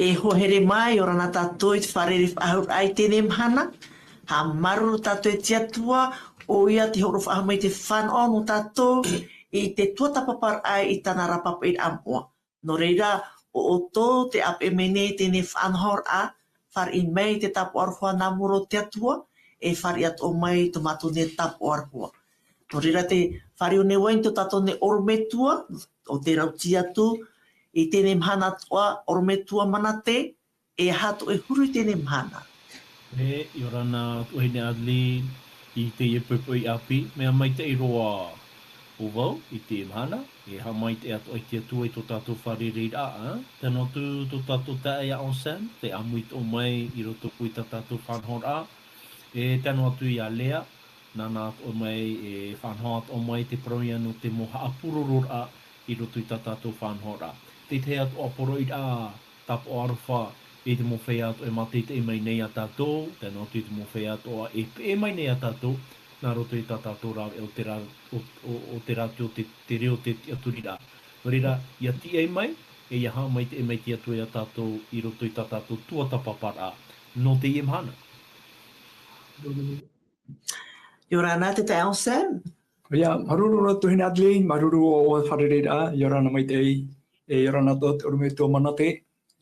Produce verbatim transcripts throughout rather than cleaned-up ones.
E hoa here mā, ʻia ora na tātou i te fārereiraʻa i teie mahana. Haʻamāuruuru tātou i te Atua, ʻoia tē hōroʻa faʻahou mai te fānaʻo nō tātou i te tuatāpaparaʻa i tāna ra pāpaʻiraʻa moʻa. Nō reira, ʻo ʻoutou tē ʻāpeʻe mai nei i teie faʻanahoraʻa, fāriʻi mai te tāpaʻo aroha nā mua roa i te Atua, e fāriʻi atoʻa mai tō mātou nei tāpaʻo aroha. Nō reira, tē fāriu nei vau i tō tātou nei ʻorometua, ʻo tē rauti atu i teie mahana atoʻa, ʻorometua Manate, e aha tō ʻoe huru i teie mahana? E, ʻia ora na tuahine Adeline i teie poʻipoʻi ʻāpī, mea maitaʻi roa ʻo vau i teie mahana, e haʻamaitaʻi atoʻa i te Atua i tō tātou fārereiraʻa, ā. Tae noa atu tō tātou taeaʻe Anselme, tē ʻāmui atoʻa mai i roto i tā tātou faʻanahoraʻa, e tae noa atu ia Lea, nāna atoʻa mai, e faʻanaho atoʻa mai te parau ia nō te mau haʻapurororaʻa i roto i tā tātou faʻanahoraʻa. Te tahi atoʻa poroʻiraʻa tāpaʻo aroha i te mau feiā atoʻa e mātaʻitaʻi mai nei ia tātou, tae noa atu i te mau feiā atoʻa e peʻe mai nei ia tātou, nā roto i tā tātou rāveʻa o te rā-, o, o, o te rātio te, te reo te tiʻaturiraʻa. Nō reira, ʻia tīaʻi mai, e ʻia haʻamaitaʻi mai te Atua ia tātou i roto i tā tātou tuatāpaparaʻa nō teie mahana. ʻIa ora na te taeaʻe Anselme. ʻIa, māuruuru nō tuahine Adeline, māuruuru ʻo, ʻo fārereiraʻa, ʻia ora na maitaʻi, e ʻia ora na tō te ʻorometua Manate,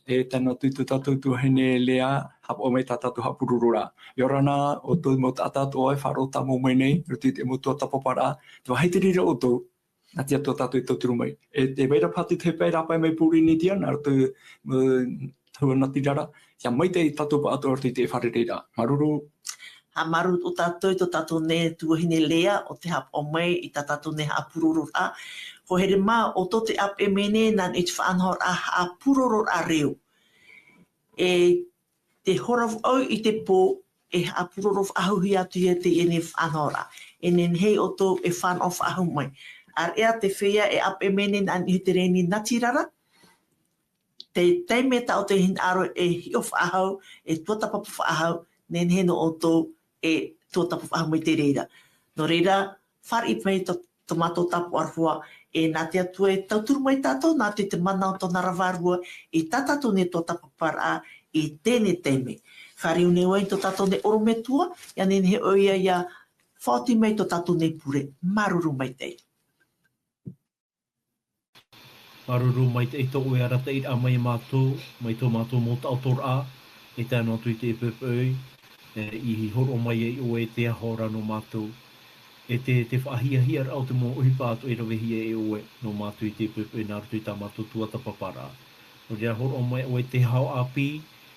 e tae noa atu i tō tātou tuahine Lea, haʻapaʻo mai tā tātou haʻapurororaʻa. ʻIa ora na ʻoutou mau taʻata atoʻa e faʻaroʻo tāmau mai nei, roto i te mau tuatāpaparaʻa, te vāhi te reira ʻoutou, nā te Atua tātou e tauturu mai. E, e vai ra paha te tahi pae rāpae mai Pōrīnetia, nā roto, e, hua natirara, ʻia maitaʻi tātou pāʻatoʻa roto i te fārereiraʻa. Māuruuru. Haʻamāuruuru atoʻa tātou i tō tātou nei tuahine Lea, ʻo tē haʻapaʻo mai i tā tātou nei haʻapurororaʻa. Hoa here mā, ʻoutou tē ʻāpeʻe mai nei nā niʻa i te faʻanahoraʻa haʻapurororaʻa reo. E tē hora vau i te pō, e haʻapuroro faʻahouhia atu ia teie nei faʻanahoraʻa. E nehenehe ʻoutou e fānaʻo faʻahou mai. ʻAreʻa te feiā e ʻāpeʻe mai nei nā niʻa i te reni natirara, te taime tā ʻoutou e hinaʻaro e hiʻo faʻahou, e tuatāpapa faʻahou, nehenehe nō ʻoutou e tuatāpapa faʻahou mai te reira. Nō reira, fāriʻi mai tō, tō mātou tāpaʻo aroha, e nā te Atua e tauturu mai tātou, nā te, te mana o tōna ra vārua, i tā tātou nei tuatāpaparaʻa, i teie taime. Fāriu nei vau i tō tātou nei ʻorometua, ʻia nehenehe ʻoia ʻia faʻaoti mai tō tātou nei pure. Māuruuru maitaʻi. Māuruuru maitaʻi tō ʻoe arataʻiraʻa mai ia mātou, mai tō mātou mau taʻotoraʻa, e tae noa atu i teie poʻipoʻi, e, i hōroʻa mai ai ʻoe te aho ra nō mātou. E te, te faʻahiahiaraʻa o te mau ʻohipa atoʻa e ravehia e ʻoe nō mātou i teie poʻipoʻi nā roto i tā mātou tuatāpaparaʻa. Nō reira hōroʻa mai ʻoe te hau ʻāpī,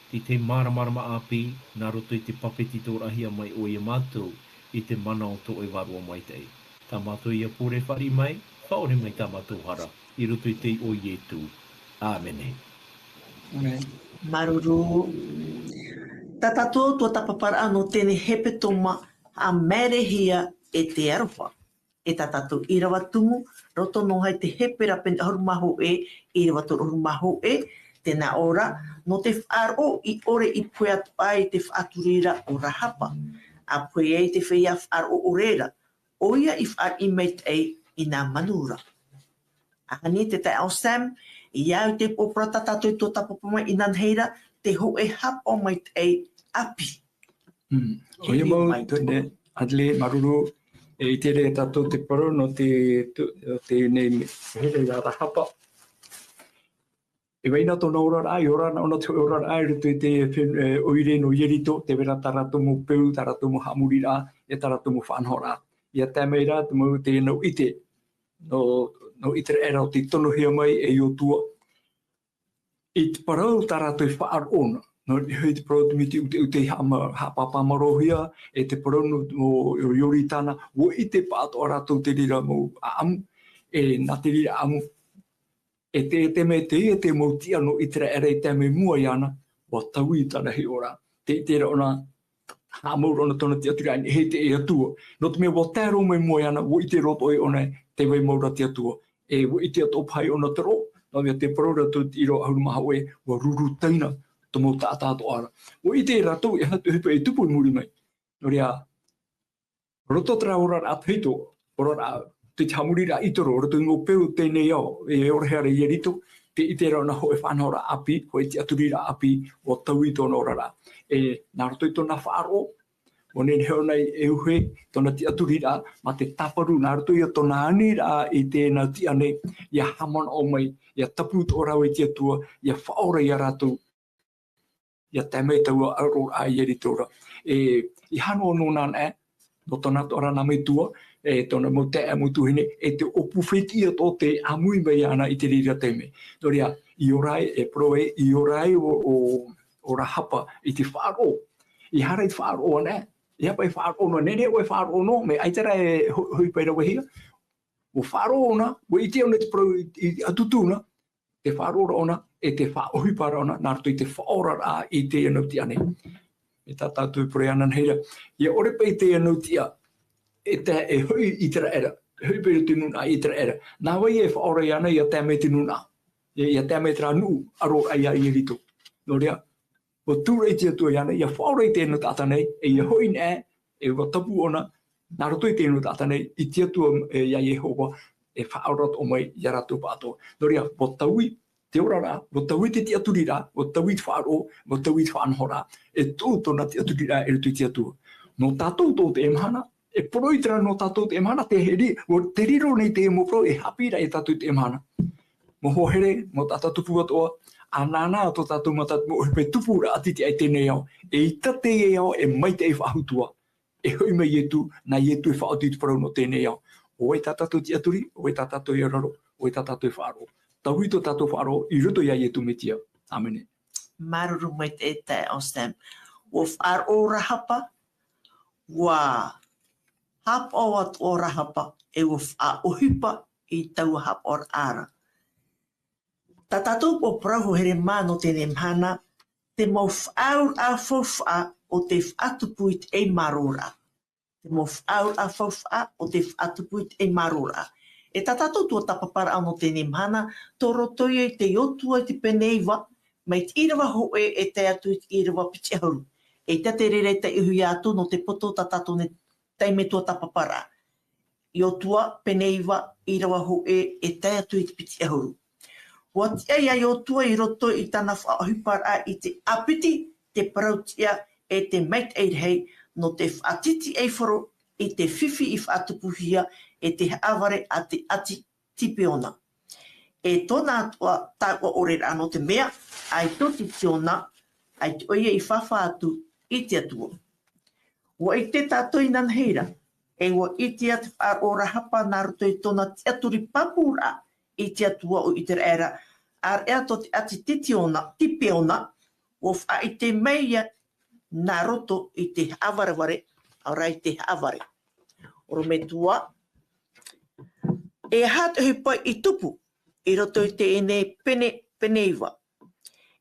te, te māramarama ʻāpī, nā roto i te pape tītoraʻahia mai ʻoe ia mātou, i te mana o tō ʻoe Vārua Maitaʻi. Tā mātou ia pure fāriʻi mai, faʻaʻore mai tā mātou hara, i roto i te iʻoa o Ietu. ʻĀmene. ʻĀmene. Māuruuru. Tā tātou tuatāpaparaʻa nō teie hepetoma, haʻamaerehia e te aroha. E tā tātou ʻīrava tumu, roto noa i te Hepera pene ʻahuru mā hōʻē, ʻīrava toru ʻahuru mā hōʻē, tē nā ʻō ra, nō te faʻaroʻo i ʻore i pohe atu ai te faʻaturiraʻa o Rahapa. ʻA pohe ai te feiā faʻaroʻo ʻore ra, ʻoia i fāriʻi maitaʻi i nā manu ra. ʻAhani te taeaʻe Anselme, ʻia au i te pōpō ra tā tātou e tuatāpapa mai inanahi ra, te hōʻē haʻapaʻo maitaʻi ʻāpī. Mm. ʻOia mau, tuahine Adeline, māuruuru, e ʻite ra tātou te parau nō te, te, teie nei mea here ia Rahapa. E vai na tōna oraraʻa, e ora na ʻōna te oraraʻa, i roto i te fen-, e, ʻoire nō Ieriko, tē vai ra tā rātou mau peu, tā rātou mau haʻamoriraʻa, e tā rātou mau faʻanahoraʻa. ʻIa tae mai ra, te mau te nau ʻite, nō, nō ʻĪteraʻera ʻo tei tonohia mai e Iosua. I te parau tā rātou e faʻaroʻo na. Nō, i te parau te miti ʻuteʻute i haʻama-, haʻapāpāmarohia, e te parau nō, nō Ioritana, ʻua ʻite pāʻatoʻa rātou te reira mau ʻāʻamu, e nā te reira ʻāʻamu, e te, e te mea teie te mau tiʻa nō ʻĪteraʻera i tae mai mua iāna, ʻua taui tāna hiʻoraʻa. Tē ʻite ra ʻōna, haʻamau ra ʻōna tōna tiʻaturiraʻa i niʻa i te Atua. Nō te mea ʻua tae roa mai mua iāna, ʻua ʻite roa atoʻa ʻōna, tē vai mau ra te Atua. E ʻua ʻite atoʻa paha ʻōna te roʻo, nō te mea tē parau ra tō te ʻīrava ʻahuru mā hōʻē, ʻua ruru taina tō mau taʻata atoʻa ra. ʻUa ʻite rātou e aha te ʻohipa e tupu i muri mai. Nō reira, roto terā oraraʻa tahito, oraraʻa, te, te haʻamoriraʻa ʻĪtero, roto i mau peu o teie nei ao, e ora hia ra Ieriko, te ʻite ra ʻōna hōʻē faʻanahoraʻa ʻāpī, hōʻē tiʻaturiraʻa ʻāpī, ʻua taui tōna oraraʻa. E, nā roto i tōna faʻaroʻo, ʻua nehenehe ʻōna e ʻuhi tōna tiʻaturiraʻa, mā te tāparu nā roto ia tōna aniraʻa i teie nau tiʻa nei, ʻia haʻamanaʻo mai, ʻia tapu atoʻa rāua i te Atua, ʻia faʻaora ia rātou, ʻia tae mai taua aroraʻa ia rātou ra. E, ʻeiaha noa nōna anaʻe, nō tōna atoʻa ra nā metua, e tōna mau taeaʻe mau tuahine, e te ʻōpū fētiʻi atoʻa tē ʻāmui mai iāna i te reira taime. Nō reira, i ora ai, e parau ē, i ora ai ʻo, ʻo, ʻo Rahapa i te faʻaroʻo. ʻEiaha rā i te faʻaroʻo anaʻe, ʻeiaha paʻi e faʻaroʻo noa, nehenehe ʻoe e faʻaroʻo noa, mea ʻaita rā e ho-, ʻohipa i ravehia. ʻUa faʻaroʻo ʻōna, ʻua ʻite ʻōna i te parau i, i, ʻAtutu na, te faʻaroʻoraʻa ʻōna, e te faʻaʻohiparaʻa ʻōna, nā roto i te faʻaoraraʻa i teie nau tiʻa nei. E tā tātou e parau anaʻe ra, ʻia ʻore paʻi teie nau tiʻa, e te, e hoʻi i ʻĪteraʻera, e hoʻi paʻi i te nūnaʻa ʻĪteraʻera. Nā vai e faʻaora iāna ʻia tae mai te nūnaʻa, ʻia, ʻia tae mai terā nuʻu aroraʻa ia Ieriko. Nō reira, ʻua tūraʻi te Atua iāna, ʻia faʻaora i teie nau taʻata nei, e ʻia hoʻi anaʻe, e ʻua tapu ʻōna, nā roto i teie nau taʻata nei, i te Atua, e, ia Iehova, e faʻaora atoʻa mai ia rātou pāʻatoʻa. Nō reira, ʻua taui te oraraʻa, ʻua taui te tiʻaturiraʻa, ʻua taui te faʻaroʻo, ʻua taui te faʻanahoraʻa, e tuʻu tōna tiʻaturiraʻa i roto i te Atua. Nō tātou tō teie mahana, e poroʻi terā nō tātou teie mahana, te heri, ʻua te riro nei teie mau parau, e haʻapiʻiraʻa ia tātou teie mahana. Mau hoa here, mau taʻata tupu atoʻa, ʻanaʻana tō tātou mata, mau ʻohipa e tupu ra ʻati te ʻai teie nei ao. ʻEita teie ao, e maitaʻi faʻahou atu. E hoʻi mai Ietu, nā Ietu e faʻaoti te parau nō teie nei ao. ʻO vai tā tātou tiʻaturi, ʻo vai tā tātou i ʻō ra, ʻo vai tā tātou e faʻaroʻo. Taui tō tātou faʻaroʻo, i roto ia Ietu Metia. ʻĀmene. Māuruuru maitaʻi e taeaʻe Austin. ʻUa faʻaroʻo Rahapa, ʻua haʻapaʻo atoʻa Rahapa, e ʻua faʻaʻohipa i taua haʻapaʻoraʻa ra. Tā tātou ʻua parau hoa here mā nō teie mahana, te mau faʻaauraʻa faufaʻa o te faʻatupu i te ʻeimaroraʻa. Te mau faʻaauraʻa faufaʻa o te faʻatupu i te ʻeimaroraʻa. E tā tātou tuatāpaparaʻa nō teie mahana, tō roto ia i te Iosua i te pene iva, mai te ʻīrava hōʻē e tae atu i te ʻīrava piti ʻahuru. ʻEita te reira e taiʻohia atu nō te poto tā tātou nei taime tuatāpaparaʻa. Iosua, pene iva, ʻīrava hōʻē e tae atu i te piti ʻahuru. ʻUa tiʻa ia Iosua i roto i tāna faʻaʻohiparaʻa i te ʻāpiti, te parau-tiʻa, e te maitaʻi rahi, nō te faʻatītīʻaifaro i te fifi i faʻatupuhia e te haʻavare a te ʻāti Tipeona. E tōna atoʻa taua ʻoreraʻa nō te mea, ʻaita ʻo Tipeona, ʻaita ʻoia i fāfā atu i te Atua. ʻUa ʻite tātou inanahi ra, e ʻua ʻite ā te faʻaroʻo o Rahapa nā roto i tōna tiʻaturi pāpūraʻa i te Atua o ʻĪteraʻera, ʻāreʻa tō te ʻāti Tipeona, Tipeona, ʻua faʻaʻite mai ia nā roto i te haʻavarevare, ʻaore rā i te haʻavare. Orometua, e aha te ʻohipa i tupu i roto i teie nei pene, pene iva?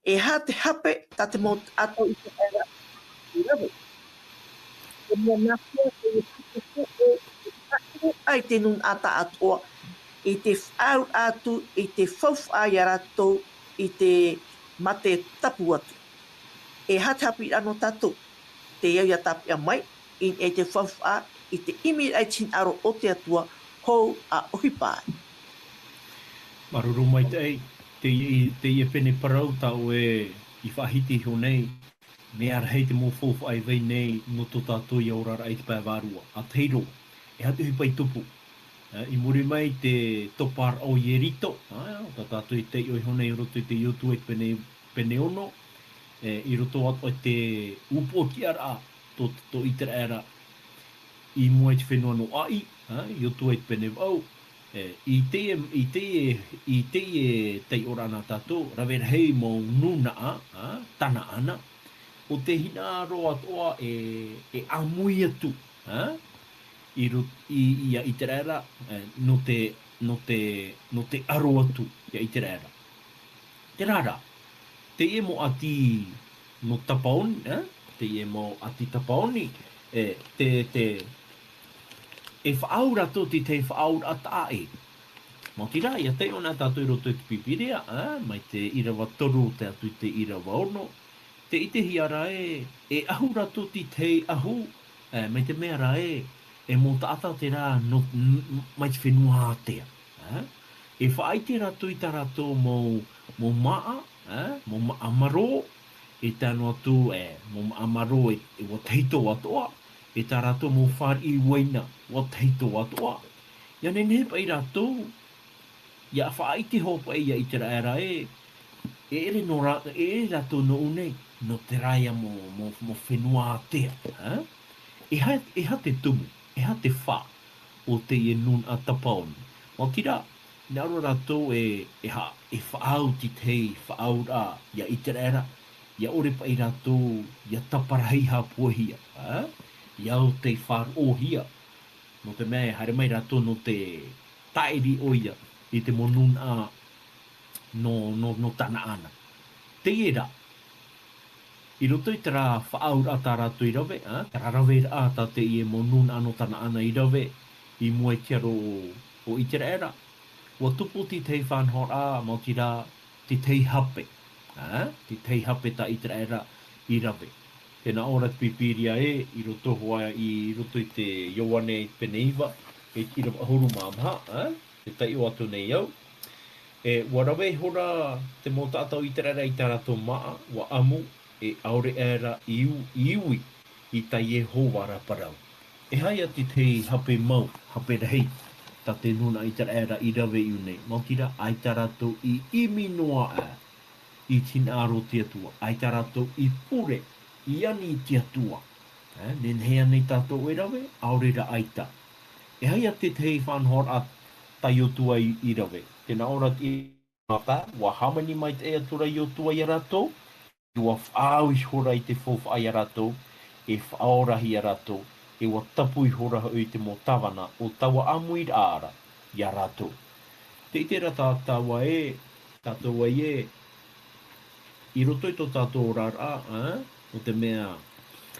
E aha te hape tā te mau taʻata o ʻĪteraʻera i rave? Te mea nāhea te Iesu Kristo e faʻaʻite ai te nūnaʻa tāʻatoʻa i te faʻaauraʻa atu i te faufaʻa ia rātou i te mate tapu atu. E aha te haʻapiʻiraʻa nō tātou? Te au ia tāpeʻa mai, i niʻa i te faufaʻa, i te ʻimiraʻa i te hinaʻaro o te Atua, hou ʻa ʻohipa ai. Māuruuru maitaʻi, teie, teie pene parau tā ʻoe i faʻahiti iho nei, mea rahi te mau faufaʻa e vai nei nō tō tātou ia oraraʻa i te pae vārua. ʻA tahi roa, e aha te ʻohipa i tupu? Ā, i muri mai te toparaʻa o Ieriko, ā, tā tātou e taiʻo iho nei i roto i te Iosua i te pene, pene ono, e, i roto atoʻa i te upoʻotiʻaraʻa tō, tō ʻĪteraʻera i mua i te fenua nō ʻĀʻi, ā, Iosua i te pene vaʻu, e, i teie, i teie, i teie taiʻoraʻa nā tātou, rave rahi mau nūnaʻa, ā, Tanaana, ʻo tē hinaʻaro atoʻa e, e ʻāmui atu, ā, i ro-, i, ia ʻĪteraʻera, e, nō te, nō te, nō te aro atu ia ʻĪteraʻera. Terā rā, teie mau ʻāti nō Tapaoni, ā, teie mau ʻāti Tapaoni, e, te, te, e faʻaau rātou i te tahi faʻaauraʻa taʻa ʻē. Maoti rā, ʻia taiʻo na tātou i roto i te Pīpīria, ā, mai te ʻīrava toru tae atu i te ʻīrava ono, tē ʻitehia ra ē, e ʻahu rātou i te tahi ʻahu, ā, mai te mea ra ē, e mau taʻata terā nō, n-, mai te fenua ātea, ā? E faʻaʻite rātou i tā rātou mau, mau māʻa, ā, mau māʻa marō, e tae noa atu, e, mau māʻa marō e, e ʻua tahito atoʻa, e tā rātou mau fāriʻi uaina, ʻua tahito atoʻa. ʻIa nehenehe paʻi rātou, ʻia faʻaʻite hoʻi paʻi ia ʻĪteraʻera ē, e ʻere nō rā-, e ʻere rātou nō ʻō nei, nō terā ia mau, mau, mau fenua ātea, ā? E aha, e aha te tumu, e aha te fā o teie nūnaʻa tapa ʻōna. Maoti rā, hinaʻaro rātou e, e ha-, e faʻaau i te tahi faʻaauraʻa ia ʻĪteraʻera, ʻia ʻore paʻi rātou ʻia taparahi haʻapuahia, ā? ʻIa au tei faʻaroʻohia. Nō te mea e haere mai rātou nō te tāʻiri ʻoia i te mau nūnaʻa nō, nō, nō Tanaana. Teie rā, i roto i terā faʻaauraʻa tā rātou i rave, ā, terā raveraʻa tā teie mau nūnaʻa nō Tanaana i rave i mua i te aro o, o ʻĪteraʻera, ʻua tupu te tahi faʻanahoraʻa, maoti rā, te tahi hape, ā, te tahi hape tā ʻĪteraʻera i rave. Tē nā ʻō ra te Pīpīria ē, i roto hoʻi, i roto i te Ioane pene iva, e te ʻīrava ʻahuru mā maha, ā, tē taiʻo atu nei au. E, ʻua rave ihora te mau taʻata o ʻĪteraʻera i tā rātou māʻa, ʻua ʻamu, e ʻaore aʻera i u-, i ui i tā Iehova ra parau. E aha ia te tahi hape mau, hape rahi, tā te nūnaʻa ʻĪteraʻera i rave i ʻō nei, maoti rā, ʻaita rātou i ʻimi noa aʻe i te hinaʻaro o te Atua, ʻaita rātou i pure, i ani i te Atua. Ā, nehenehe ānei tātou e rave, ʻaore rā ʻaita. E aha ia te tahi faʻanahoraʻa tā Iosua i, i rave. Tē nā ʻō ra te ʻīrava, ʻua hāmani maitaʻi atu ra Iosua ia rātou, ʻua faʻaau ihora i te faufaʻa ia rātou, e faʻaorahia rātou, e ʻua tapu ihora hoʻi te mau tāvana o taua ʻāmuiraʻa ra ia rātou. Tē ʻite ra tā-, tāua ē, tātou ē, i roto i tō tātou oraraʻa, ā, nō te mea,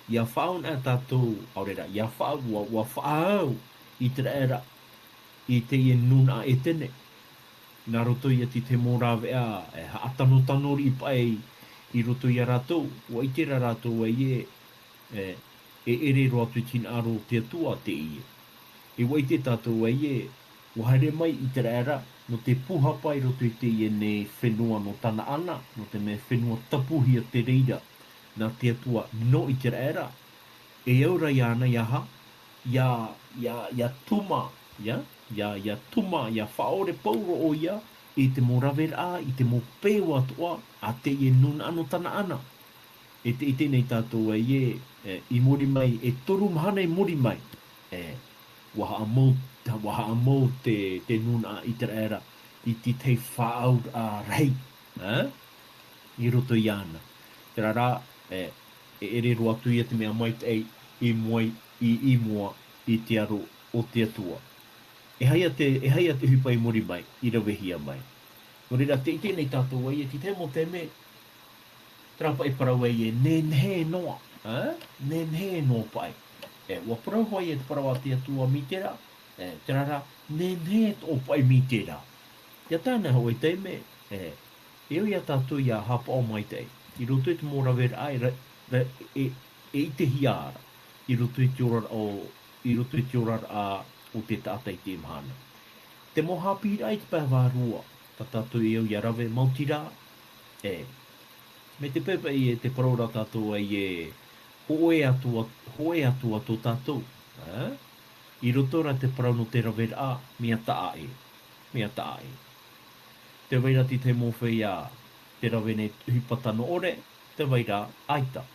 ʻia faʻaau na tātou, ʻaore rā, ʻia faʻa-, ʻua, ʻua faʻaau ʻĪteraʻera i teie nūnaʻa ʻētene. Nā roto ia i te mau rāveʻa, e, haʻatanotano riʻi paʻi i roto ia rātou, ʻua ʻite ra rātou ē, e, e ʻere roa atu i te hinaʻaro o te Atua teie. E ʻua ʻite tātou ē, ʻua haere mai ʻĪteraʻera nō te pūhapa i roto i teie nei fenua nō Tanaana, nō te mea fenua tapuhia te reira nā te Atua nō ʻĪteraʻera. E au ra iāna ʻia aha, ʻia, ʻia, ʻia tuma, ʻia, ʻia, ʻia tuma, ʻia faʻaʻore pauroa ʻoia i te mau raveraʻa, i te mau peu atoʻa a teie nūnaʻa nō Tanaana. E tē ʻite nei tātou ē, e, i muri mai, e toru mahana i muri mai, e, ʻua haʻamau, ʻua haʻamau te, te nūnaʻa ʻĪteraʻera i te tahi faʻaauraʻa rahi, ā, i roto iāna. Terā rā, e, e ʻere roa atu ia te mea maitaʻi i mua i, i mua i te aro o te Atua. E aha ia te, e aha ia te ʻohipa i muri mai, i ravehia mai. Nō reira, tē ʻite nei tātou ē, i te tahi mau taime, terā paʻi parau ē, nehenehe noa, ā? Nehenehe noa paʻi. E, ʻua parau hoʻi e te parau a te Atua mai terā, e, terā rā, nehenehe tō paʻi mai terā. ʻIa tae na hōʻē taime, e, e au ia tātou ʻia haʻapaʻo maitaʻi, i roto i te mau raveraʻa, e ra-, ra-, e, e ʻitehia ra, i roto i te oraraʻa o, i roto i te oraraʻa o te taʻata i teie mahana. Te mau haʻapiʻiraʻa i te pae vārua, tā tātou e au ʻia rave, maoti rā, e, mai te peu paʻi e te parau ra tātou ē, hōʻē atu a-, hōʻē atu ā tō tātou, ā? I roto ra te parau nō te raveraʻa, mea taʻa ʻē, mea taʻa ʻē. Tē vai ra te tahi mau feiā, tē rave nei ʻohipa tano ʻore, tē vai ra ʻaita.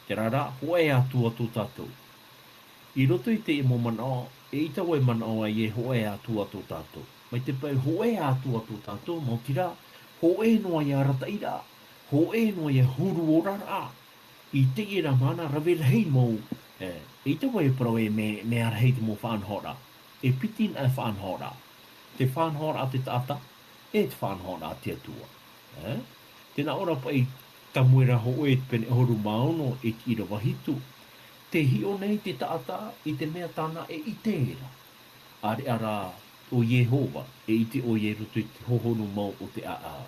Terā rā, hōʻē atu ā tō tātou. I roto i teie mau manaʻo, eʻita vau e manaʻo ē hōʻē atu ā tō tātou. Mai te peu hōʻē atu ā tō tātou, maoti rā, hōʻē noa ia arataʻiraʻa, hōʻē noa ia huru oraraʻa. I teie ra mahana rave rahi mau, e, eʻita vau e parau ē mea, mea rahi te mau faʻanahoraʻa. E piti na e faʻanahoraʻa. Te faʻanahoraʻa a te taʻata, e te faʻanahoraʻa a te Atua. E? Tē nā ʻō ra paʻi Samuera hōʻē pene ʻahuru mā ono e te ʻīrava hitu. Tē hiʻo nei te taʻata i te mea tāna e ʻite ra. ʻAreʻa rā ʻo Iehova, e ʻite ʻoia i roto i te hohonu mau o te ʻāʻau.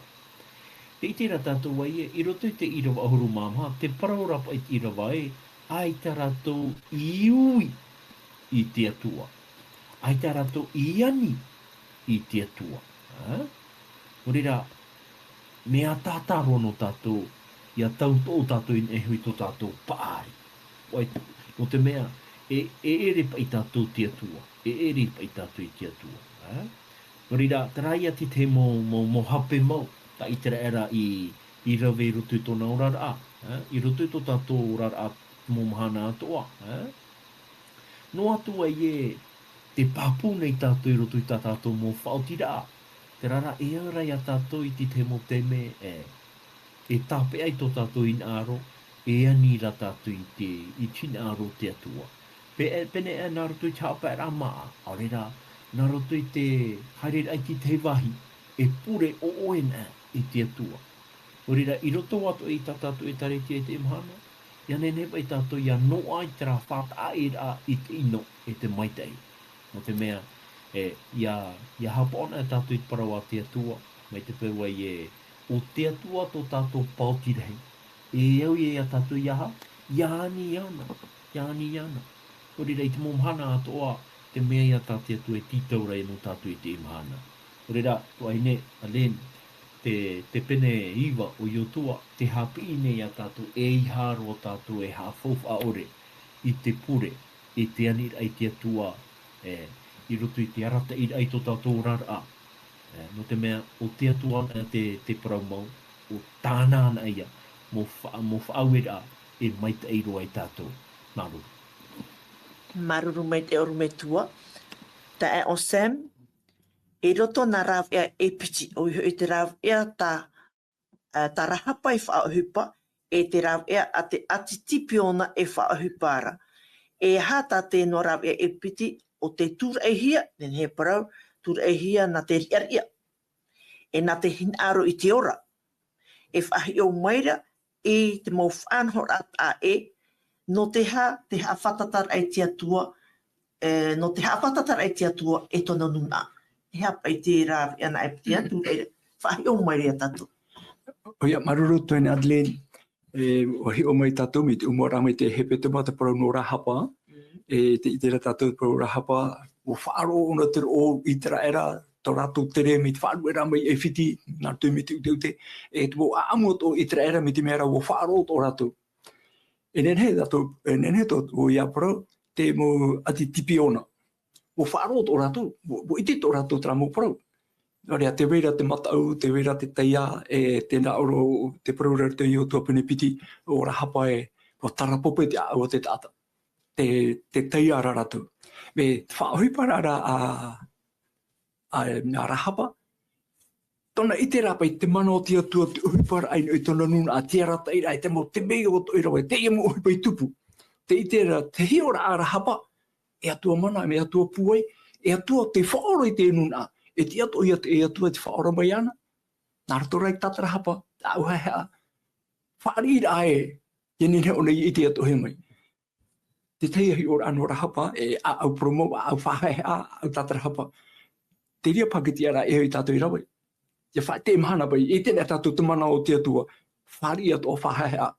Tē ʻite ra tātou ē, i roto i te ʻīrava ʻahuru mā maha, tē parau ra paʻi te ʻīrava ē, ʻaita rātou i ui i te Atua. ʻAita rātou i ani i te Atua. Ā? Nō reira, Mea tātaro nō tātou, ia tautoo tātou i niʻa iho i tō tātou paʻari. ʻOia, nō te mea, e, e ʻere paʻi tātou te Atua, e ʻere paʻi tātou i te Atua, ā? Nō reira, terā ia te, te mau, mau, mau hape mau, tā ʻĪteraʻera i, i rave i roto i tōna oraraʻa, ā? I roto i tō tātou oraraʻa mau mahana atoʻa, ā? Noa atu ai ē, tē pāpū nei tātou i roto i tā tātou mau faʻaotiraʻa. Terā rā, e au ra ia tātou i te tahi mau taime, e, e tāpeʻa i tō tātou hinaʻaro, e ani ra tātou i te, i te hinaʻaro o te Atua. Pe, e, pēnei aʻe nā roto i te haʻapaeraʻa māʻa, ʻaore rā, nā roto i te haereraʻa i te tahi vāhi, e pure ʻoʻoe na i te Atua. Nō reira, i roto atoʻa i tā tātou ʻĒtārētia i teie mahana, ia nehenehe paʻi tātou ia noaʻa i terā faʻataʻaʻēraʻa i te ʻino, e te maitaʻi. Nō te mea, e, ia, ia haʻapaʻo na tātou i te parau a te Atua, mai te peu ē, ʻo te Atua tō tātou paoti rahi. E au ia tātou ia aha, ia ani iāna, ia ani iāna. Nō reira, i te mau mahana atoʻa, te mea ia tā te Atua e tītau ra nō tātou i teie mahana. Nō reira, tuahine, Arlene, te, te pene iva o Iosua, tē haʻapiʻi nei ia tātou, ʻeiaha roa tātou e haʻafaufaʻa ʻore i te pure, i te aniraʻa i te Atua, e, i roto i te arataʻiraʻa i tō tātou oraraʻa. E, nō te mea, ʻo te Atua anaʻe te, te parau mau, ʻo tāna anaʻe ia, mau fa-, mau faʻaueraʻa, e maitaʻi roa ia tātou. Māuruuru. Māuruuru maitaʻi ʻorometua. Taeaʻe Sam, i roto nā rāveʻa e piti, ʻoia hoʻi te rāveʻa tā, ā, tā Rahapa e faʻaʻohipa, e te rāveʻa a te ʻāti Tipiona e faʻaʻohipa ra. E aha tā teie noa rāveʻa e piti, ʻo tē tūraʻihia, nehenehe e parau, tūraʻihia nā te riʻariʻa. E nā te hinaʻaro i te ora. E faʻahiʻo mai ra i te mau faʻanahoraʻa taʻa ʻē, nō te aha, te haʻafātataraʻa i te Atua, e, nō te haʻafātataraʻa i te Atua e tōna nūnaʻa. E aha paʻi te rāveʻa nā e piti atu, e faʻahiʻo mai ra ia tātou. ʻOia, māuruuru tuahine Arlene, e, ʻua hiʻo mai tātou mai te ʻōmuaraʻa mai te hepetoma te parau nō Rahapa, e, tē ʻite ra tātou te parau Rahapa, ʻua faʻaroʻo ʻōna te roʻo o ʻĪteraʻera, tō rātou tere mai te faʻarueraʻa mai ʻAifiti, nā roto mai te ʻuteʻute, e te mau ʻāʻamu atoʻa o ʻĪteraʻera mai te mea ra ʻua faʻaroʻo tō rātou. E nehenehe tātou, e nehenehe tō, ʻo ia parau, te mau ʻāti Tipiona. ʻUa faʻaroʻo tō rātou, ʻua, ʻua ʻite tō rātou terā mau parau. Nō reira, tē vai ra te mataʻu, tē vai ra te taiā, e tē nā ʻō ra te parau ra i roto i Iosua pene piti, ʻo Rahapa e, ʻua tarapope te ʻāʻau o te taʻata. Te, te taiā ra rātou. Mea faʻaʻohiparaʻa ra a, a, a Rahapa, tōna ʻiteraʻa paʻi te mana o te Atua, te ʻohiparaʻa i niʻa i tōna nūnaʻa, te arataʻiraʻa, te mau, te mea ʻo tō ʻoe rave, teie mau ʻohipa i tupu. Tē ʻite ra, te hiʻoraʻa a Rahapa, e Atua mana, e Atua pūai, e Atua tē faʻaora i te nūnaʻa, e tiʻa atoʻa ia te, e Atua tē faʻaora mai ana, nā roto rā i te tātarahapa, te ʻāʻau haʻehaʻa, fāriʻiraʻa ē, e nehenehe ʻōna i ʻite atoʻa mai. Te tahi hiʻoraʻa nō Rahapa, e ʻāʻau parau mau, ʻāʻau haʻehaʻa, ʻāʻau tātarahapa. Te reira paʻi te tiʻaraʻa e au ia tātou i rave. Ia faʻaʻite mahana paʻi, e ʻite nei tātou te mana o te Atua, fāriʻi atoʻa, haʻehaʻa.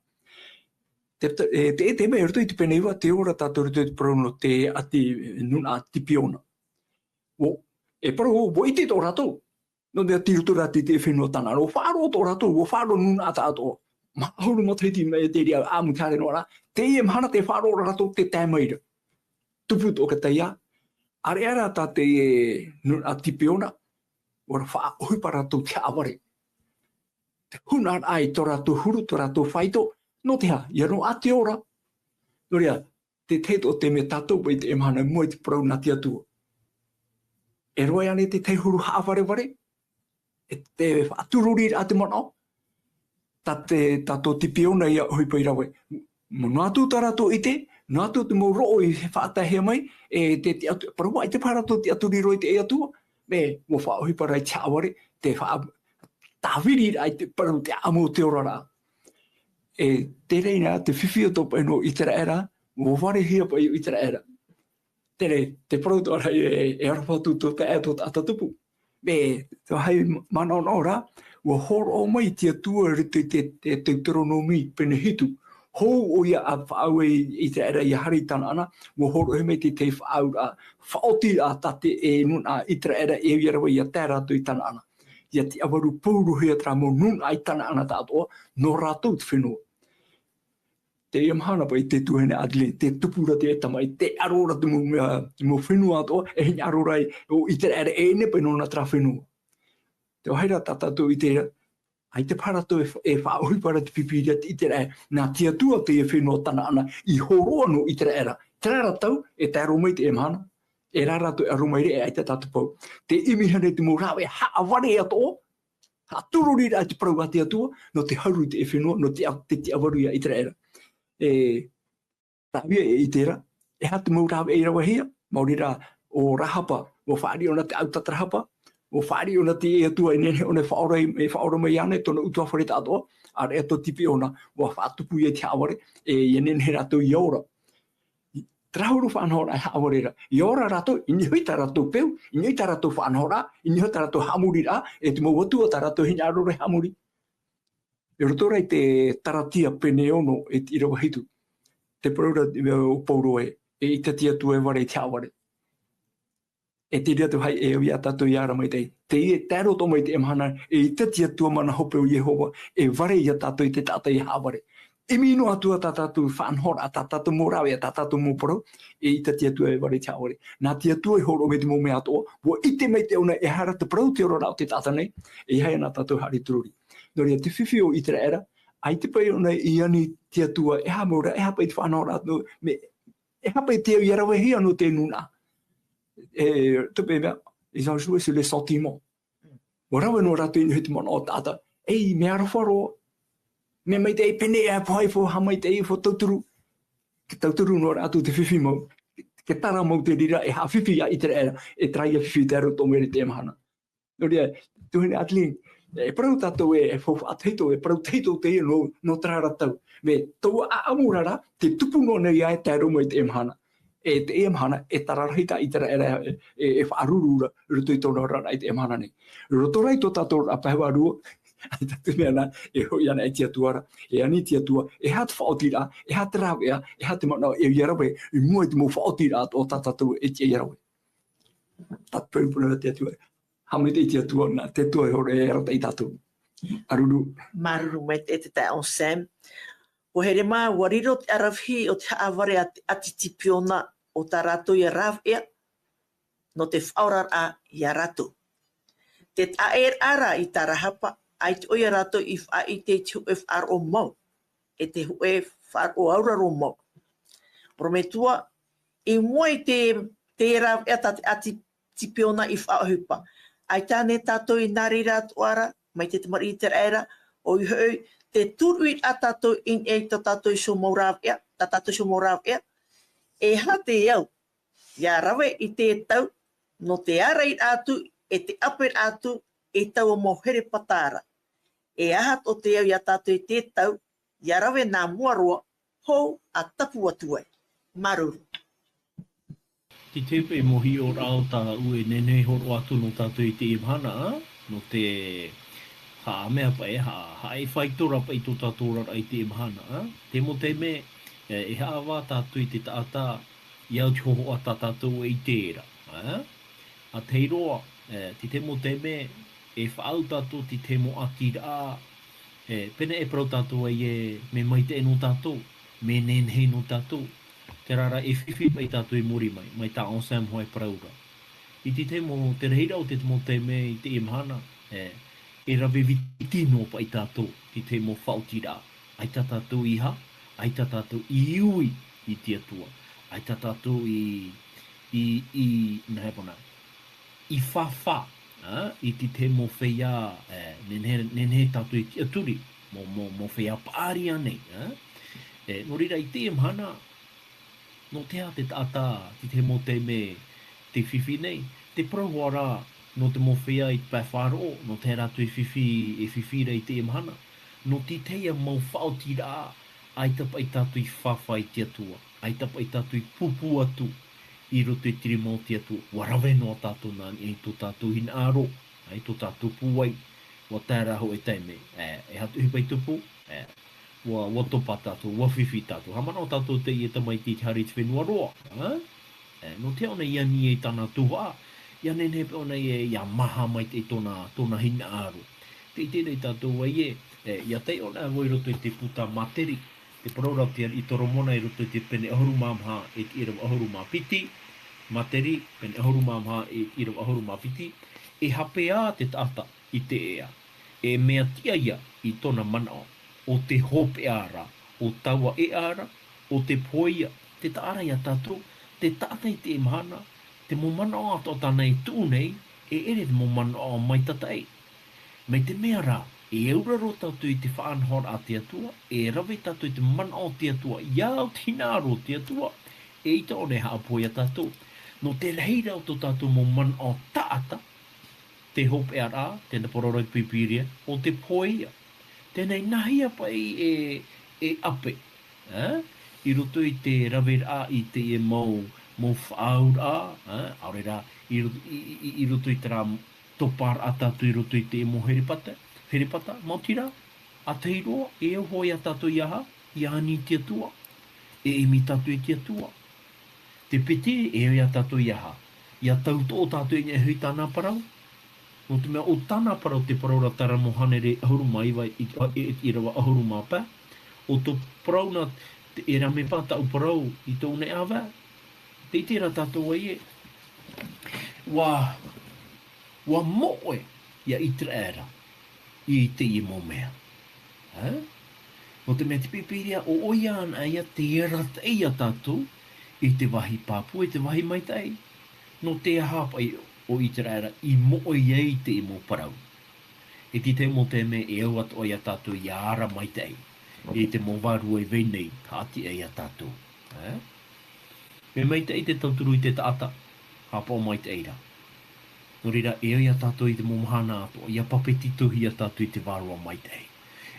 Te, te, e, te, te mea i roto i te pene iva, tē ora tātou i roto i te parau nō te ʻāti, nūnaʻa Tipiona. ʻUa, e parau, ʻua ʻite tō rātou. Nō te mea tei roto rā i te fenua Tanaana, ʻua faʻaroʻo tō rātou, ʻua faʻaroʻo nūnaʻa taʻatoʻa. Maha ʻahuru matahiti mai te reira ʻāʻamu tē haere noa ra, teie mahana tē faʻaroʻo ra rātou tē tae mai ra. Tupu atoʻa te taiā, ʻāreʻa rā tā te nūnaʻa Tipiona, ʻua faʻaʻohipa rātou te haʻavare. Te huna ai tō rātou huru, tō rātou faito, nō te aha, ʻia noaʻa te ora. Nō reira, te tahi atoʻa te mea tātou paʻi i teie mahana, mua i te parau nā te Atua. E roaʻa ānei te tahi huru haʻavarevare, e te faʻatururiraʻa te manaʻo, tā te, tā tō Tipiona ʻia ʻohipa i rave. Noa atu tā rātou ʻite, noa atu te mau roʻo i faʻataehia mai, e te, te atu, parau ā, ʻaita paha rātou tiʻaturi roa i te Atua, mea, ʻua faʻaʻohipa rā i te haʻavare, te faʻa-, tāviriraʻa i te parau te ʻāʻamu o te oraraʻa. E, terā ïa te fifi atoʻa paʻi nō ʻĪteraʻera, ʻua varehia paʻi ʻo ʻĪteraʻera. Terā, te parau atoʻa ra e, e aroha atu tō taeaʻe, tō taʻata tupu. Mea, te vāhi manaʻonaʻo ra, ʻua hōroʻa mai te Atua i roto i te, te Teuteronome pene hitu. Hou ʻoia ʻa faʻaue i ʻĪteraʻera ʻia haere i Tanaana, ʻua hōroʻahia mai te tahi faʻaauraʻa, faʻaotiraʻa tā te, e nūnaʻa ʻĪteraʻera e au ʻia rave ʻia tae rātou i Tanaana. ʻia tiʻavaru paurohia terā mau nūnaʻa i Tanaana tāʻatoʻa, nō rātou te fenua. Teie mahana paʻi te tuahine Adeline, tē tupu ra te tamaʻi, tē ʻaro ra te mau mea, te mau fenua atoʻa, e hinaʻaro ra ʻo ʻĪteraʻera e ʻere paʻi nōna terā fenua. Te vāhi ra tā tātou i ʻite ra, ʻaita paha rātou e fa-, e faʻaʻohipa ra te Pīpīria i ʻite ra, nā te Atua teie fenua Tanaana i hōroʻa nō ʻĪteraʻera. Terā ra tau, e tae roa mai teie mahana, e rā rātou e ʻaro mai ra, e ʻaita tātou e pau. Tē ʻimi iho nei te mau rāveʻa haʻavare atoʻa, haʻatūrori ra te parau a te Atua, nō te haru i te fenua, nō te a-, te tiʻavaru ia ʻĪteraʻera. E, rāveʻa e ʻite ra, e aha te mau rāveʻa i ravehia, maori rā ʻo Rahapa, ʻua fāriʻi ʻōna te ʻāuta tarahapa, ʻua fāriʻi ʻōna te Atua e nehenehe ʻōna e faʻaora, e faʻaora mai iāna, tōna ʻutuāfare tāʻatoʻa, ʻāreʻa tō tipi ʻōna, ʻua faʻatupu ia i te haʻavare, e, ʻia nehenehe rātou ʻia ora. Terā huru faʻanahoraʻa e haʻavare ra. ʻIa ora rātou, i niʻa hoʻi tā rātou peu, i niʻa hoʻi tā rātou faʻanahoraʻa, i niʻa hoʻi tā rātou haʻamoriraʻa, e te mau atua tā rātou hinaʻaro ra e haʻamori. I roto rā i te Taratia pene ono e te ʻīrava hitu. Tē parau ra, e, ʻo Paulo ē, eʻita te Atua e vare i te haʻavare. E te reira te vāhi e au ia tātou ʻia ara maitaʻi. Teie, tae roa atoʻa mai teie mahana, eʻita te Atua mana hope ʻo Iehova, e vare ia tātou i te taʻata ʻia haʻavare. ʻImi noa atu ā tā tātou faʻanahoraʻa, tā tātou mau rāveʻa, tā tātou mau parau, eʻita te Atua e vare i te haʻavare. Nā te Atua e hōroʻa mai te mau mea atoʻa, ʻua ʻite maitaʻi ʻōna e aha rā te parau, te oraraʻa o te taʻata nei, e aha ia nā tātou haʻaturuturu. Nō reira, te fifi o ʻĪteraʻera, ʻaita paʻi ʻōna i ani i te Atua, e aha mau rā, e aha paʻi te faʻanahoraʻa, nō, mea, e aha paʻi te au ʻia ravehia nō te nūnaʻa. E, te peu mea, ils ont joué sur les sentiments. ʻUa rave noa rātou i niʻa i te manaʻo o te taʻata. Ei, mea aroha roa. Mea maitaʻi pēnei e pohe, e faʻahaʻamaitaʻi, e faʻatauturu. Tē tauturu noa ra atu te fifi mau. Tē tara mau te reira e haʻafifi ia ʻĪteraʻera, e terā ia fifi tae roa atoʻa mai ra i teie mahana. Nō reira, tuahine Adeline, e parau tātou ē, e faufaʻa tahito, e parau tahito teie nō, nō terā ra tau. Mea, taua ʻāʻamu ra, tē tupu noa nei ā e tae roa mai i teie mahana. E teie mahana, e tara rahi tā ʻĪteraʻera e, e, e faʻaruru ra, i roto i tōna oraraʻa i teie mahana nei. I roto rā i tō tātou oraraʻa pae vārua, ʻaita te mea nā, e hoʻi ana i te Atua ra, e ani i te Atua, e aha te faʻaotiraʻa, e aha te rāveʻa, e aha te manaʻo e au ʻia rave, i mua i te mau faʻaotiraʻa o tā tātou e tiʻa ʻia rave. Tātou e parau nā te Atua. Haʻamaitaʻi te Atua, nā te Atua e hōroʻa, e arataʻi ia tātou. ʻĀruru. Māuruuru maitaʻi te taeaʻe Sam. ʻUa here mā, ʻua riro te ʻaravihi o te haʻavare a te ʻāti Tipiona, ʻo tā rātou ia rāveʻa, nō te faʻaoraraʻa ia rātou. Te taʻa ʻē ra i tā Rahapa, ʻaita ʻoia rātou i faʻaʻite i te hōʻē faʻaroʻo mau, e te hōʻē faʻaroʻo auraro mau. Orometua, i mua i te, te rāveʻa tā te ʻāti Tipiona i faʻaʻohipa. ʻAita ānei tātou i nā reira atoʻa ra, mai te tamariʻi ʻĪteraʻera, ʻoia hoʻi, tē turuʻi ra tātou i niʻa i tō tātou iho mau rāveʻa, tā tātou iho mau rāveʻa, e aha te au ʻia rave i te tau, nō te ārairaʻa atu, e te ʻāperaʻa atu, i taua mau herepata ra. E aha tō te au ia tātou i te tau, ʻia rave nā mua roa, hou ʻa tapu atu ai. Māuruuru. Tē ʻite paʻi mau hiʻoraʻa o tāʻu e nehenehe e hōroʻa atu nō tātou i teie mahana, ā, nō te haʻamea paʻi, ha-, haʻafaito ra paʻi tō tātou oraraʻa i teie mahana, ā. Te mau taime, e, e haʻavā tātou i te taʻata, ʻia au i te hōhoʻa tā tātou e ʻite ra, ā. ʻA tahi roa, e, te tahi mau taime, e faʻaau tātou te tahi mau ʻātiraʻa, e, pēnei e parau tātou ai ē, mea maitaʻi nō tātou, mea nehenehe nō tātou. Terā rā e fifi paʻi tātou i muri mai, mai tā Sam hoʻi e parau ra. I te tahi mau, te rahiraʻa o te mau taime i teie mahana, e, e rave viti noa paʻi tātou, te tahi mau faʻaotiraʻa. ʻAita tātou i hā, ʻaita tātou i ui i te Atua, ʻaita tātou i, i, i, nā hea parau nā, i fāfā, ā, i te tahi mau feiā, e, nehenehe, nehenehe tātou e tiʻaturi, mau, mau, mau feiā paʻari ānei, ā. E, nō reira i teie mahana, nō te aha te taʻata, te tahi mau taime, tē fifi nei, te parau hoʻi ra, nō te mau feiā i te pae faʻaroʻo, nō te aha rātou e fifi, e fifi ra i teie mahana, nō te tahi mau faʻaotiraʻa, ʻaita paʻi tātou i fāfā i te Atua, ʻaita paʻi tātou i pūpū atu i roto i te rima o te Atua, ʻua rave noa tātou nā niʻa i tō tātou hinaʻaro, ā, i tō tātou pūai, ʻua tae ra hōʻē taime, e, e aha te ʻohipa i tupu, e, ʻua, ʻua topa tātou, ʻua fifi tātou. Haʻamanaʻo tātou teie tamaiti i te haere i te fenua roa, ā? E, nō te aha ʻōna i ani i tāna tuhaʻa, ʻIa nehenehe paʻi ʻōna ē, ʻia maha maitaʻi tōna, tōna hinaʻaro. Tē ʻite nei tātou ē, e, ʻia taiʻo anaʻe vau i roto i te puta Materi, te parau ra a te ariʻi Toromona i roto i te pene ʻahuru mā maha e te ʻīrava ʻahuru mā piti, Materi, pene ʻahuru mā maha e te ʻīrava ʻahuru mā piti, e hape ā te taʻata i te ea, e mea tiʻa ia i tōna manaʻo, ʻo te hopeʻa ra, ʻo taua ea ra, ʻo te pohe ia, tē taʻa ra ia tātou, te taʻata i teie mahana, te mau manaʻo atoʻa tāna e tuʻu nei, e ʻere te mau manaʻo maitataʻi. Mai te mea rā, e auraro tātou i te faʻanahoraʻa a te Atua, e rave tātou i te manaʻo o te Atua, ʻia au te hinaʻaro o te Atua, eʻita ʻōna e haʻapohe ia tātou. Nō te rahi ra o tō tātou mau manaʻo taʻata, te hopeʻa ra, tē nā parau ra te Pīpīria, ʻo te pohe ia. Teie nei, nāhea paʻi e, e ʻape, ē? I roto i te raveraʻa i teie mau, mau faʻaauraʻa, ē? ʻAore rā, i ro-, i, i, i, i roto i terā toparaʻa tātou i roto i te mau herepata, herepata, maoti rā, ʻa tahi roa, e au hoʻi ia tātou ʻia aha, ʻia ani i te Atua, e ʻimi tātou i te Atua. Te piti, e au ia tātou ʻia aha, ʻia tautoʻo tātou i niʻa iho i tāna parau. Nō te mea ʻo tāna parau, te parau ra terā mau hānere ʻahuru mā iva i, i, i, ʻīrava ʻahuru mā pae, ʻo tō parau na, te, e rave paʻi tāʻu parau i tōʻu nei ʻāvae. Tē ʻite ra tātou ē, ʻua, ʻua moʻe ia ʻĪteraʻera i teie mau mea. Ē? Nō te mea te Pīpīria, ʻo, ʻoia anaʻe ia tē arataʻi ia tātou i te vāhi pāpū, i te vāhi maitaʻi. Nō te aha paʻi ʻo ʻĪteraʻera i moʻe ai i teie mau parau. E te tahi mau taime e au atoʻa ia tātou ʻia ara maitaʻi i te mau vārua i vai nei, haʻatiʻa ia tātou. Ē? Mea maitaʻi te tauturu i te taʻata, haʻapaʻo maitaʻi ra. Nō reira, e au ia tātou i te mau mahana atoʻa, ʻia pape tītauhia tātou i te vārua maitaʻi.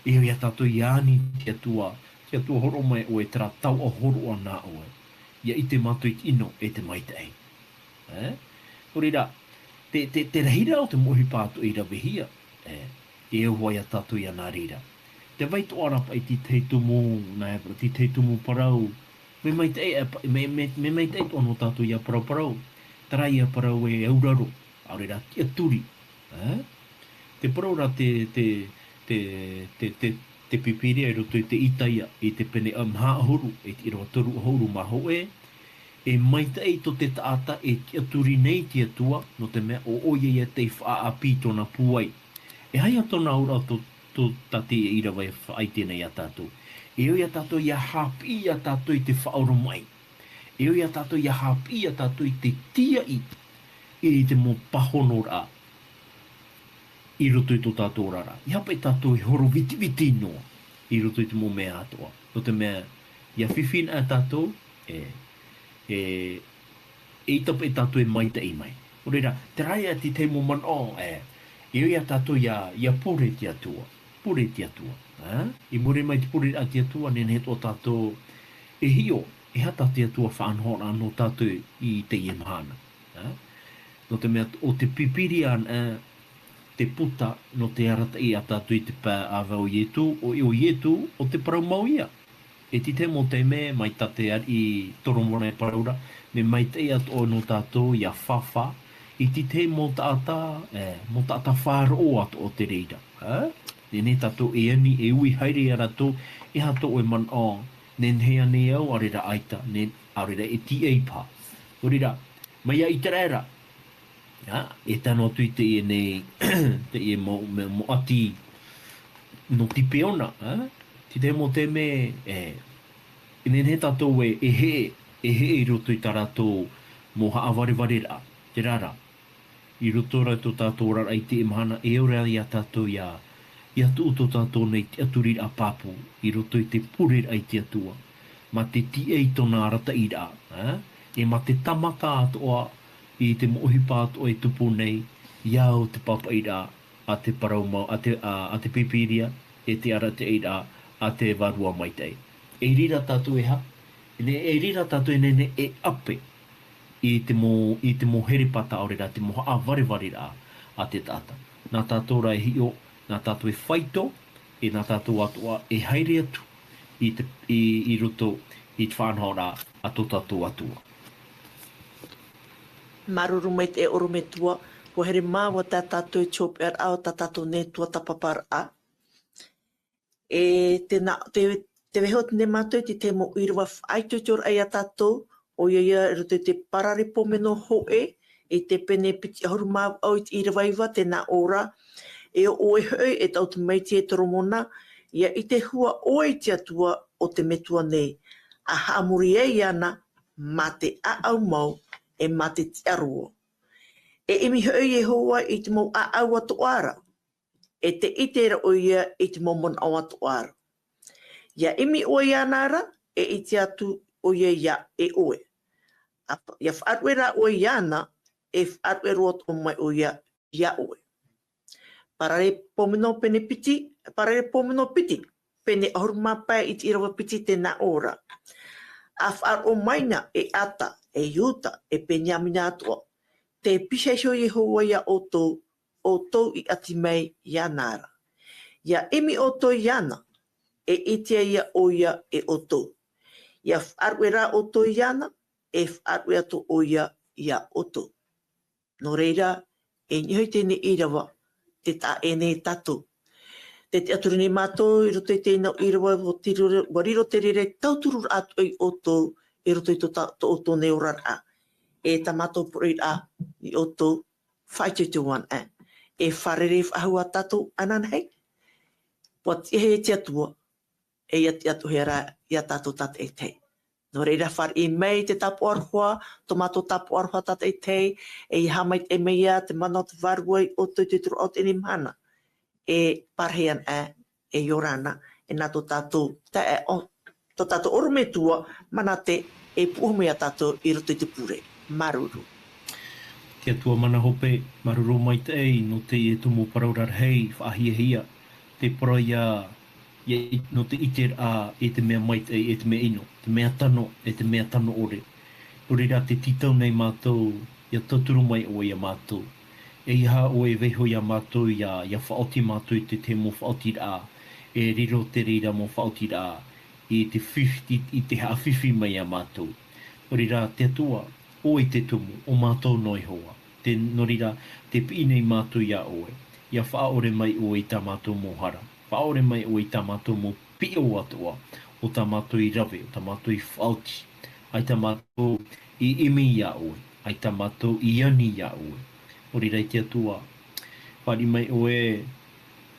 E au ia tātou ʻia ani i te Atua, te Atua hōroʻa mai ʻoe terā taoʻa hōroʻa nā ʻoe. ʻIa ʻite mātou i te ʻino e te maitaʻi. Ē? Nō reira, te, te, te rahiraʻa o te mau ʻohipa atoʻa i ravehia, ē, e au hoʻi ia tātou ʻia nā reira. Tē vai atoʻa ra paʻi te tahi tumu, nā, e, te tahi tumu parau, mea maitaʻi, e, pa-, mea, mea, mea maitaʻi atoʻa nō tātou ʻia paraparau. Terā ia parau e auraro, ʻaore rā tiʻaturi. Ē? Tē parau ra te, te, te, te, te, te Pīpīria i roto i te Itaia, i te pene maha ʻahuru, i te ʻīrava toru ʻahuru mā hōʻē, e maitaʻi tō te taʻata e tiʻaturi nei i te Atua, nō te mea ʻo ʻoia ia tei faʻaʻāpī i tōna pūai. E aha ia tōna auraʻa tō, tō tā te ʻīrava e faʻaʻite nei ia tātou. E au ia tātou ʻia haʻapiʻi ia tātou i te faʻaoromaʻi. E au ia tātou ʻia haʻapiʻi ia tātou i te tīaʻi i te mau pāhonoraʻa i roto i tō tātou oraraʻa. ʻEiaha paʻi tātou e horo vitiviti noa i roto i te mau mea atoʻa. Nō te mea, ʻia fifi anaʻe tātou, e, e, eʻita paʻi tātou e maitaʻi mai. Nō reira, terā ia te tahi mau manaʻo, e, e au ia tātou ʻia, ʻia pure i te Atua. Pure i te Atua. Ā? I muri mai te pureraʻa a te Atua, nehenehe atoʻa tātou e hiʻo, e aha tā te Atua faʻanahoraʻa nō tātou i teie mahana. Ā? Nō te mea, ʻo te Pīpīria anaʻe, te puta nō te arataʻi ia tātou i te pae ʻāvae o Ietu, ʻo, ʻo Ietu, ʻo te parau mau ia. E te tahi mau taime, mai tā te ariʻi Toromona e parau ra, mea maitaʻi atoʻa nō tātou ʻia fāfā i te tahi mau taʻata, e, mau taʻata faʻaroʻo atoʻa o te reira. Ā? Nehenehe tātou e ani, e ui haere ia rātou, e aha tō ʻoe manaʻo, nehenehe ānei au, ʻaore rā ʻaita, ne-, ʻaore rā e tīaʻi paha. Nō reira, mai ia ʻĪteraʻera, ā, e tae noa atu i teie nei, teie mau, mau, mau ʻati nō Tipeona, ā, te tahi mau taime, e, e nehenehe tātou e, e heʻe, e heʻe i roto i tā rātou mau haʻavarevare ra, terā rā. I roto rā tō tātou oraraʻa i teie mahana, e au ra ia tātou ʻia, ʻia tuʻu tō tātou nei tiʻaturiraʻa pāpū, i roto i te pureraʻa i te Atua, mā te tīaʻi i tōna arataʻiraʻa, ā? E mā te tāmata atoʻa i te mau ʻohipa atoʻa e tupu nei, ʻia au te pāpaʻiraʻa a te parau mau, a te, a, a te Pīpīria, e te arataʻiraʻa a te Vārua Maitaʻi. E reira tātou e aha? E ne-, e reira tātou e nehenehe e ʻape i te mau, i te mau herepata ʻaore rā te mau haʻavarevare ra a te taʻata. Nā tātou rā e hiʻo, nā tātou e faito, e nā tātou atoʻa e haere atu i te, i, i roto i te faʻanahoraʻa a tō tātou Atua. Māuruuru maitaʻi e ʻorometua, ʻua haere māua tā tātou i te hopeʻaraʻa o tā tātou nei tuatāpaparaʻa. E tēnā, te, te vaiiho atu nei mātou i te tahi mau ʻīrava faʻaitoitoraʻa ia tātou, ʻoia ia i roto i te Paraleipomeno hōʻē, i te pene piti ʻahuru mā vaʻu i te ʻīrava iva, tē nā ʻō ra, E ʻo ʻoe hoʻi, e taʻu tamaiti, e Toromona, ʻia ʻite hua ʻoe i te Atua o te metua nei, ʻa haʻamori ai iāna mā te ʻāʻau mau, e mā te tiʻaroa. E ʻimi hoʻi Iehova i te mau ʻāʻau atoʻa ra, e te ʻite ra ʻoia i te mau manaʻo atoʻa ra. ʻIa ʻimi ʻoe iāna ra, e ʻite atu ʻoia ia e ʻoe. ʻA, ʻia faʻaruʻe rā ʻoe iāna, e faʻaruʻe roa atoʻa mai ʻoia ia ʻoe. Paraleipomeno pene piti, Paraleipomeno piti, pene ʻahuru mā pae i te ʻīrava piti, tē nā ʻō ra. ʻA faʻaroʻo mai na e Ata, e Iuta, e Beniamina atoʻa, tē pihaʻi iho Iehova ia ʻoutou, ʻoutou i ʻati mai iāna ra. ʻIa ʻimi ʻoutou iāna, e ʻite ai ʻoia e ʻoutou. ʻIa faʻaruʻe rā ʻoutou iāna, e faʻaruʻe atoʻa ʻoia ia ʻoutou. Nō reira, e niʻa iho i teie ʻīrava, tē taʻa ʻē nei ia tātou. Tē tiʻaturi nei mātou i roto i teie ʻīrava, ʻua tiro, ʻua riro te reira i tauturu atu ai ʻoutou i roto i tō tā-, tō ʻoutou nei oraraʻa. E tā mātou poroʻi ra i ʻoutou, faʻaitoito anaʻe. E fārerei faʻahou ā tātou ananahi. ʻUa tiʻa e te Atua, e ʻia tiʻa atoʻa ra ia tātou tātaʻitahi. Nō reira, fāriʻi mai te tāpaʻo aroha, tō mātou tāpaʻo aroha tātaʻitahi, e ʻia haʻamaitaʻi mai ia te mana o te Vārua ia ʻoutou i te turu ʻau teie mahana. E pārahi anaʻe, e ʻia ora na, e nā tō tātou taeaʻe, tō tātou ʻorometua, Manate, e pūʻohu mai ia tātou i roto i te pure. Māuruuru. Te Atua mana hope, māuruuru maitaʻi nō teie tumu parau rarahi, faʻahiahia, te parau ia, ia i-, nō te ʻiteraʻa i te mea maitaʻi, i te mea ʻino, te mea tano, i te mea tano ʻore. Nō reira tē tītau nei mātou, ʻia tauturu mai ʻoe ia mātou. E ʻeiaha ʻoe e vaiiho ia mātou, ʻia, ʻia faʻaoti mātou i te tahi mau faʻaotiraʻa, e riro te reira mau faʻaotiraʻa, i te fifi-, i te haʻafifi mai ia mātou. Nō reira te Atua, ʻoe te tumu, ʻo mātou noa Iehova. Te, nō reira, tē piʻi nei mātou ia ʻoe. ʻIa faʻaʻore mai ʻoe i tā mātou mau hara. Faʻaʻore mai ʻoe i tā mātou mau piʻo atoʻa, ʻo tā mātou i rave, ʻo tā mātou i faʻaoti. ʻAita mātou i ʻimi ia ʻoe. ʻAita mātou i ani ia ʻoe. Nō reira te Atua, fāriʻi mai ʻoe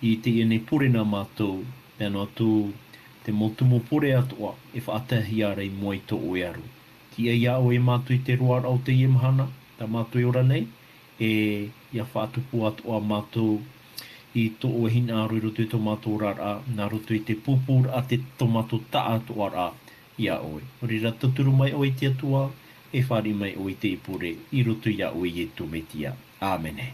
i teie nei pure nā mātou, pea noa atu te mau tumu pure atoʻa e faʻataehia ra i mua i tō ʻoe aro. Tiʻa ia ʻoe ia mātou i te roaraʻa o teie mahana, tā mātou e ora nei, e ʻia faʻatupu atoʻa mātou i tō ʻoe hinaʻaro i roto i tō mātou oraraʻa, nā roto i te pūpūraʻa te tō mātou taʻatoʻaraʻa ia ʻoe. Nō reira tauturu mai ʻoe te Atua, e fāriʻi mai ʻoe i teie pure, i roto ia ʻoe Ietu Metia. ʻĀmene.